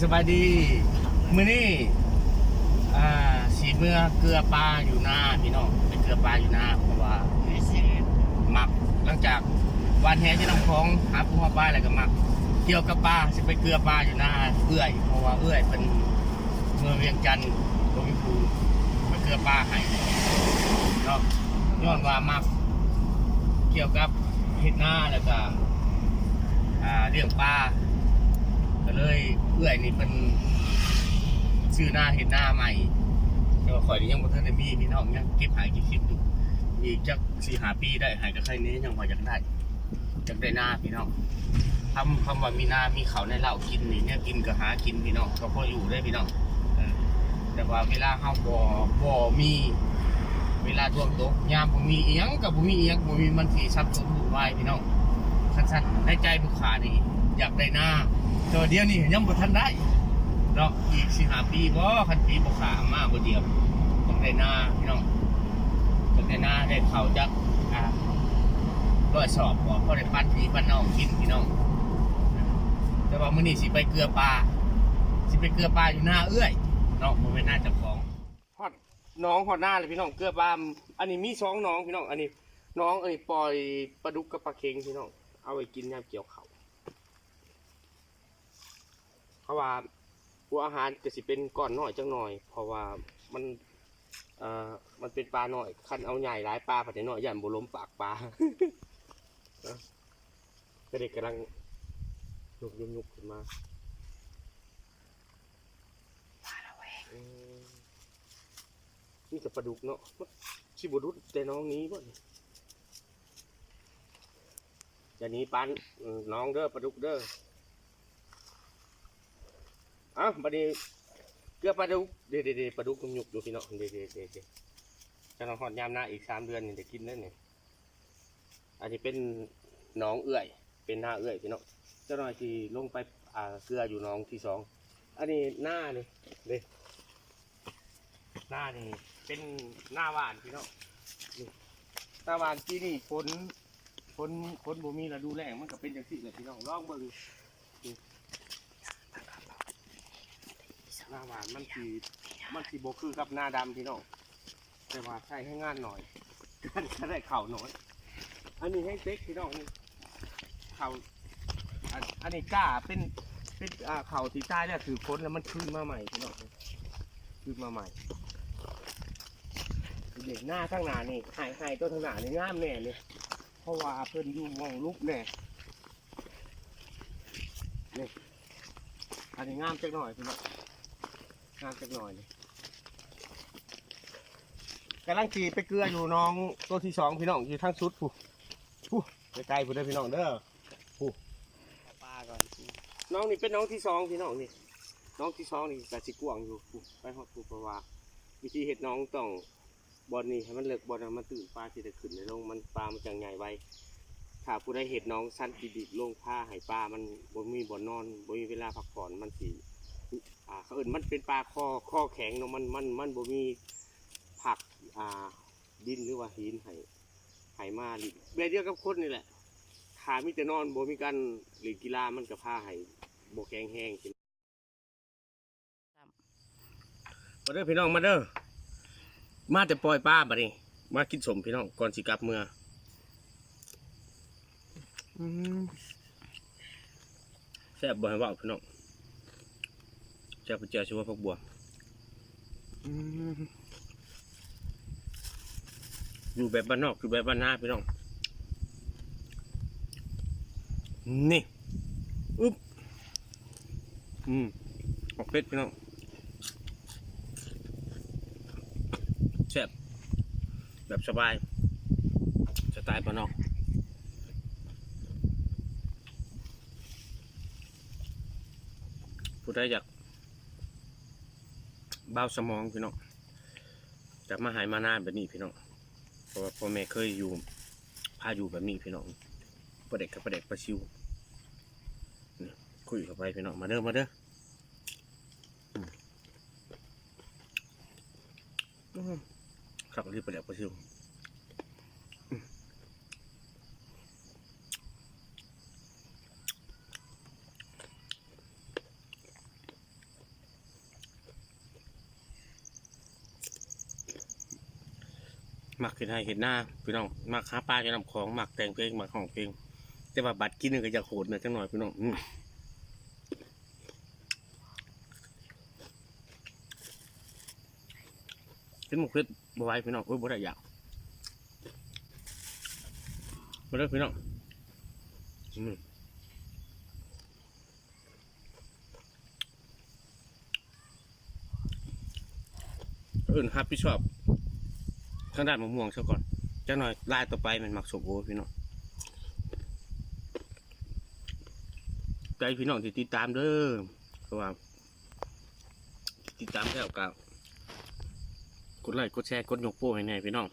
ສະບາຍດີ ມື້ນີ້ ອ່າ ຊິເມືອເກືອປາຢູ່ນາພີ່ນ້ອງ ໄປເກືອປາຢູ່ນາ ເພາະວ່າມັກ ຫຼັງຈາກຫວ່ານແຫຢູ່ນ້ຳຂອງ ຫາປູຫາປາແລ້ວກໍມັກກ່ຽວກັບປາ ຊິໄປເກືອປາຢູ່ນາເອື້ອຍ ເພາະວ່າເອື້ອຍເພິ່ນເມືອວຽງຈັນ ບໍ່ມີຜູ້ມາເກືອປາໃຫ້ເນາະ ຍ້ອນວ່າມັກກ່ຽວກັບ ເຮັດນາ ແລ້ວກະ ອ່າ ລ້ຽງປາ ກໍເລີຍ ເອື້ອຍນີ້ເພິ່ນຊື້ນາເຮັດນາໃໝ່ ແຕ່ວ່າຂ້ອຍນີ້ຍັງບໍ່ທັນໄດ້ມີພີ່ນ້ອງ ຍັງເກັບຫາເກັບເກັບຢູ່ ອີກຈັກສີ່ຫ້າປີໄດ້ໃຫ້ກໍໄຄແດ່ ຍັງວ່າຢາກໄດ້ ຢາກໄດ້ນາພີ່ນ້ອງ ຄຳ ຄຳວ່າມີນາ ມີເຂົ້າໃນເລົ້າກິນນີ້ ແນວກິນກໍຫາກິນພີ່ນ້ອງ ກໍພໍຢູ່ເດ້ພີ່ນ້ອງ ເອີ ແຕ່ວ່າເວລາເຮົາບໍ່ ບໍ່ມີ ເວລາດວງຕົກ ຍາມບໍ່ມີອີ່ຫຍັງກໍບໍ່ມີ ອີ່ຫຍັງກໍບໍ່ມີ ມັນຊິສັບສົນວຸ່ນວາຍພີ່ນ້ອງ ຄັນຊັ້ນໃນໃຈຜູ້ຂ້ານີ້ຢາກໄດ້ນາ ແຕ່ວ່າດຽວນີ້ຍັງບໍ່ທັນໄດ້ເນາະ ອີກສີ່ຫ້າປີບໍ ຄັນປີຜູ້ຂ້າມາບໍ່ດຽວ ຕ້ອງໄດ້ນາພີ່ນ້ອງ ຢາກໄດ້ນາ ໄດ້ເຂົ້າຈັກ ອ່າ ຮ້ອຍສອບບໍ ພໍໄດ້ປັນພີ່ປັນນ້ອງກິນພີ່ນ້ອງ ແຕ່ວ່າມື້ນີ້ຊິໄປເກືອປາ ຊິໄປເກືອປາຢູ່ນາເອື້ອຍເນາະ ບໍ່ແມ່ນນາເຈົ້າຂອງ ຮອດໜອງຮອດນາແລ້ວພີ່ນ້ອງ ເກືອບວ່າ ອັນນີ້ມີສອງໜອງພີ່ນ້ອງ ອັນນີ້ໜອງ ອັນນີ້ປ່ອຍປາດຸກກັບປາເຂັງພີ່ນ້ອງ ເອົາໄວ້ກິນຍາມກ່ຽວເຂົ້າ ເພາະວ່າຫົວອາຫານກໍຊິເປັນກ້ອນນ້ອຍຈັກໜ່ອຍ ເພາະວ່າມັນ ເອີ ມັນເປັນປານ້ອຍ ຄັນເອົາໃຫຍ່ຫຼາຍປາພັດນ້ອຍ ຢ້ານບໍ່ລົມປາກປາ ກະເດັກກຳລັງຍຸກໆຂຶ້ນມາ ປາລະແວງ ເອີ ມີແຕ່ປາດຸກເນາະ ມັນຊິບໍ່ຫຼຸດແຕ່ໜອງນີ້ບໍນີ້ ຢ່າໜີປານໜອງເດີ ປາດຸກເດີ ເອົ້າ ບັດນີ້ເກືອປາດຸກ ເດໆໆ ປາດຸກຍຸກໆຢູ່ພີ່ນ້ອງ ເດໆໆ ຈັກໜ່ອຍຮອດຍາມນາອີກສາມເດືອນນີ້ໄດ້ກິນແລ້ວນີ້ ອັນນີ້ເປັນໜອງເອື້ອຍ ເປັນນາເອື້ອຍພີ່ນ້ອງ ຈັກໜ່ອຍຊິລົງໄປ ອ່າ ເກືອຢູ່ໜອງທີສອງ ອັນນີ້ນານີ້ເດ້ ນານີ້ເປັນນາຫວ່ານພີ່ນ້ອງ ນີ້ ນາຫວ່ານປີນີ້ຝົນ ຝົນ ຝົນບໍ່ມີ ລະດູແລ້ງມັນກໍເປັນຈັ່ງຊີ້ແຫຼະພີ່ນ້ອງ ລອງເບິ່ງ ນີ້ ນາຫວ່ານມັນຊິ ມັນຊິບໍ່ຄືກັບນາດຳພີ່ນ້ອງ ແຕ່ວ່າໃຊ້ແຮງງານໜ້ອຍ ກໍໄດ້ເຂົ້າໜ້ອຍ ອັນນີ້ແຮງເຕັກພີ່ນ້ອງ ນີ້ ເຂົ້າ ອັນ ອັນນີ້ກ້າເປັນ ເປັນ ອ່າ ເຂົ້າທີ່ຕາຍແລ້ວຖືກຝົນແລ້ວມັນຄືນມາໃໝ່ພີ່ນ້ອງ ຄືນມາໃໝ່ ເດ້ ນາທາງໜ້ານີ້ ໄຮ່ ໄຮ່ຕົວທາງໜ້ານີ້ງາມແນ່ນີ້ ເພາະວ່າເພິ່ນຢູ່ໝ່ອງຫຼຸບແນ່ ນີ້ ອັນນີ້ງາມຈັກໜ້ອຍພີ່ນ້ອງ ງາມຈັກໜ້ອຍນີ້ ກຳລັງຊິໄປເກືອຢູ່ໜອງຕົວທີສອງພີ່ນ້ອງ ຢູ່ທາງສຸດພຸ້ນ ພຸ້ນ ໄກໆພຸ້ນເດີພີ່ນ້ອງເດີ ພຸ້ນ ປາກ່ອນ ໜອງນີ້ເປັນໜອງທີສອງພີ່ນ້ອງນີ້ ໜອງທີສອງນີ້ກໍຊິກວ້າງຢູ່ ພຸ້ນ ໄປຮອດພຸ້ນ ເພາະວ່າວິທີເຮັດໜອງຕ້ອງ ບ່ອນນີ້ໃຫ້ມັນເລິກ ບ່ອນນັ້ນມັນຕື້ນ ປາຊິໄດ້ຂຶ້ນໄດ້ລົງ ມັນ ປາມັນຈັ່ງໃຫຍ່ໄວ ຖ້າຜູ້ໃດເຮັດໜອງຊັນດິນດິກລົງ ພາໃຫ້ປາມັນບໍ່ມີບ່ອນນອນ ບໍ່ມີເວລາພັກຜ່ອນ ມັນຊິ ອ່າ ເຂົາເອີ້ນມັນເປັນປາຄໍ ຄໍແຂງເນາະ ມັນ ມັນ ມັນບໍ່ມີຜັກ ອ່າ ດິນ ຫຼືວ່າຫີນໃຫ້ ໃຫ້ມາຫຼິ້ນ ແບບດຽວກັບຄົນນີ້ແຫຼະ ຖ້າມີແຕ່ນອນ ບໍ່ມີການຫຼິ້ນກິລາ ມັນກໍພາໃຫ້ບໍ່ແຂງແຮງ. ມາເດີພີ່ນ້ອງ ມາເດີ ມາແຕ່ປ່ອຍປາ ບັດນີ້ມາກິນສົ້ມພີ່ນ້ອງ ກ່ອນຊິກັບເມືອ ອືມ ແຊບບໍ່ໃຫ້ເວົ້າພີ່ນ້ອງ ແຊບເປັນແຈ່ວຊວຍຜັກບົວ ອືມ ຢູ່ແບບບ້ານນອກ ຢູ່ແບບບ້ານນາພີ່ນ້ອງ ນີ້ ອຶບ ອືມ ອອກເຜັດພີ່ນ້ອງ ແຊບ ແບບສະບາຍ ສະໄຕລ໌ບ້ານນອກ ຜູ້ໃດຢາກ ບ່າວສະໝອງພີ່ນ້ອງ ຈະມາໄຮ່ມານາແບບນີ້ພີ່ນ້ອງ ເພາະວ່າພໍ່ແມ່ເຄີຍຢູ່ ພາຢູ່ແບບນີ້ພີ່ນ້ອງ ປາແດກກັບປາແດກປາຊິວ ນີ້ ຄຸຍເຂົ້າໄປພີ່ນ້ອງ ມາເດີ ມາເດີ ອືມ ອືມ ຄັກອີ່ຫຼີປາແດກປາຊິວ ອືມ. ມັກເຮັດໄຮ່ເຮັດນາພີ່ນ້ອງ, ມັກຫາປາຢູ່ນ້ຳຂອງ, ມັກແຕ່ງເພງ, ມັກຮ້ອງເພງ, ແຕ່ວ່າບັດກິນນີ້ກໍຢາກໂຫດແດ່ຈັກໜ້ອຍພີ່ນ້ອງ. ອືມ ກິນໝາກເຜັດບໍ່ໄຫວພີ່ນ້ອງ, ໂອ້ຍ ບໍ່ໄດ້ຢາກ. ມາເດີພີ່ນ້ອງ. ອືມ ອື່ນຮັບຜິດຊອບທາງດ້ານໝາກມ່ວງຊະກ່ອນ, ຈັກໜ້ອຍລາຍຕໍ່ໄປແມ່ນໝາກສົ້ມໂອພີ່ນ້ອງ. ໃຈພີ່ນ້ອງທີ່ຕິດຕາມເດີ, ເພາະວ່າຕິດຕາມແລ້ວກໍກົດໄລ້ ກົດແຊ ກົດຍົກໂປ້ໃຫ້ແດ່ພີ່ນ້ອງ.